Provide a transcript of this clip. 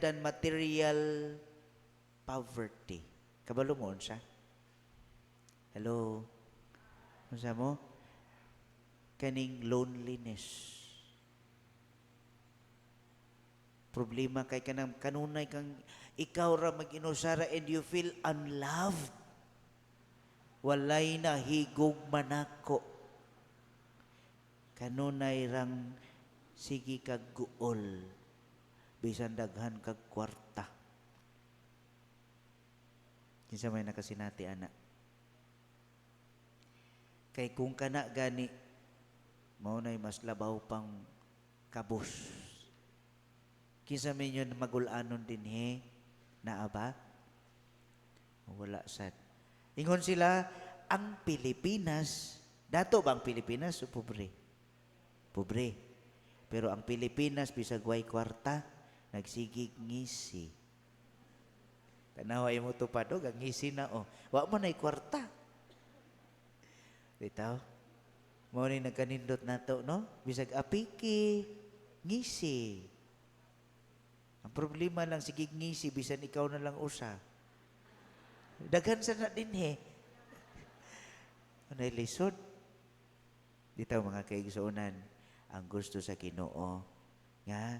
Than material poverty. Kabalo mo unsa? Hello? Unsa mo? Kaning loneliness. Problema kay kanang kanunay kang ikaw ra mag-inusara and you feel unloved. Walay nahigugma nako. Kanunay rang sige kag guol bisan daghan kag kwarta. Kinsa may nakasinati ana? Kay kung kana gani, mao nay mas labaw pang kabus. Kinsa man yun magulanon dinhi? Naa ba? Wala sad. Ingon sila, ang Pilipinas, dato ba ang Pilipinas o pobre? Pobre. Pero ang Pilipinas, bisag way kwarta, nagsigig ngisi. Tanawa mo tupad, oh, ngisi na, oh. Wa man ay kwarta. Bitaw. Mao ni nagkanindot nato, no? Bisag apiki, ngisi. Ang problema lang, sige ngisi, bisan ikaw na lang usa. Daghan sa na dinhi. Anay lisod. Dito, mga kaigsuonan, ang gusto sa Ginoo nga